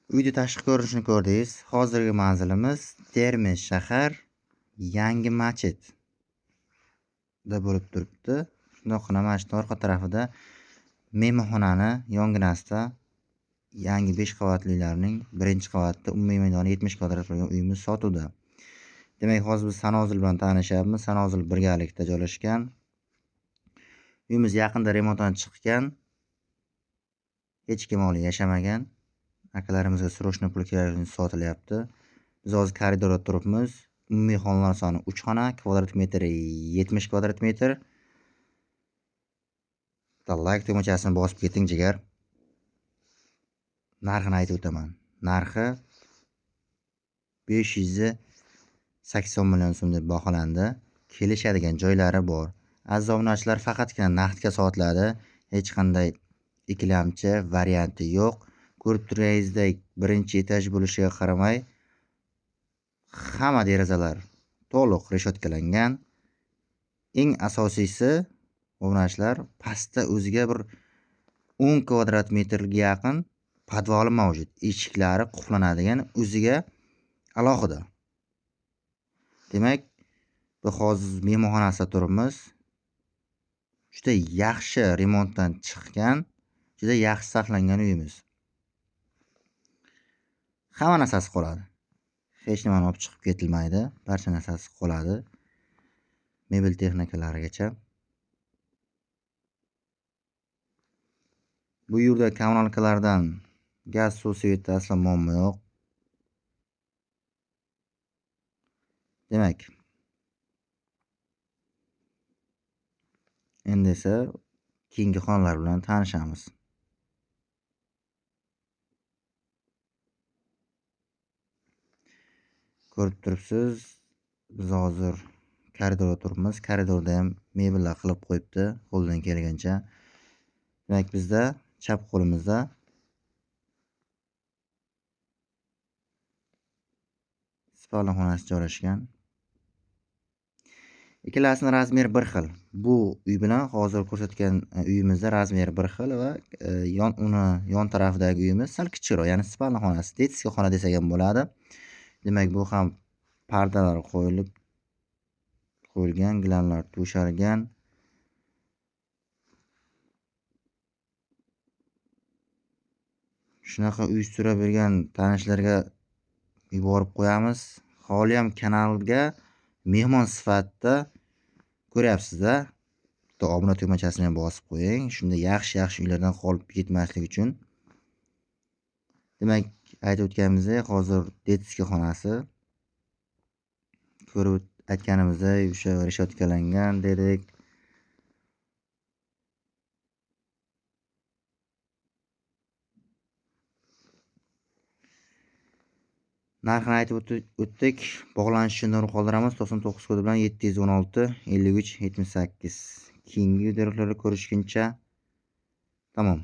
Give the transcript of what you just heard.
Uyni tashqi ko'rinishini ko'rdingiz. Hozirgi manzilimiz Termiz shahar, Yangi masjidda bo'lib turibdi. Shundoqqina mana shu orqa tarafida mehmonxonani yonginasida yangi 5 qavatli uylarning 1-qavatida umumiy maydoni 70 kvadrat bo'lgan uyimiz sotuvda. Demak, hozir biz sanozil bilan tanishyapmiz. Sanozil birgalikda joylashgan. Uyimiz yaqinda remontdan chiqqan. Hech kim hali yashamagan. Akalarimizga срочно pul kerak sotilyapti. Biz hozir koridorda turibmiz. Umumiy xonalar soni 3 xona, kvadrat metri 70 kvadrat metr. Bitta like tugmachasini bosib keting jigar. Narxini aytib o'taman. Narxi 580 million so'm deb baholandi. Kelishadigan joylari bor. Aziz obunachilar, faqatgina naqdga sotiladi. Hech qanday ikkilamchi varianti yo'q. Ko'rib turganingizdek, 1-etaj bo'lishiga qaramay hamma derazalar to'liq reshotkalangan. Eng asosiysi, obunachilar, pastda o'ziga bir 10 kvadrat metrga yaqin podvali mavjud. Eshiklari qulflanadigan, o'ziga alohida. Demak, bu hozir mehmonxonasida turibmiz. Juda yaxshi remontdan chiqqan, juda yaxshi saqlangan uyimiz. Hamma narsasi qoladi. Hech nimani olib chiqib ketilmaydi. Barcha narsasi qoladi. Mebel texnikalarigacha. Bu yerda kommunalkalardan gaz, suv, svetda aslo muammo yo'q. Demak, endi esa keyingi xonalar bilan tanishamiz. Ko'rib turibsiz, biz hozir koridorda turibmiz. Koridorda ham mebellar qilib qo'yibdi, qo'ldan kelgancha. Demak, bizda chap qo'limizda spalni xonasi joylashgan. Ikkalasining razmeri bir xil. Bu uy bilan hozir ko'rsatgan uyimizda razmeri bir xil va uni yon tarafidagi uyimiz sal kichikroq, ya'ni spalni xonasi, detskiy xona desak ham bo'ladi. Demak, bu ham pardalar qo'yilgan, gilamlar to'shalgan. Shunaqa uy so'rab bergan tanishlarga yuborib qo'yamiz. Holi ham kanalga mehmon sifatida ko'ryapsiz-da. Bitta obuna tugmachasini ham bosib qo'ying. Shunda yaxshi-yaxshi uylardan qolib ketmaslik uchun. Demak, aytib o'tganimizdek, hozir detskiy xonasi. Ko'rib aytganimizdek, o'sha reshotkalangan dedik. Narxini aytib o'tdik. Bog'lanish uchun nomer qoldiramiz. 99 kodi bilan 716 53 78. Keyingi videolarda ko'rishguncha tamom.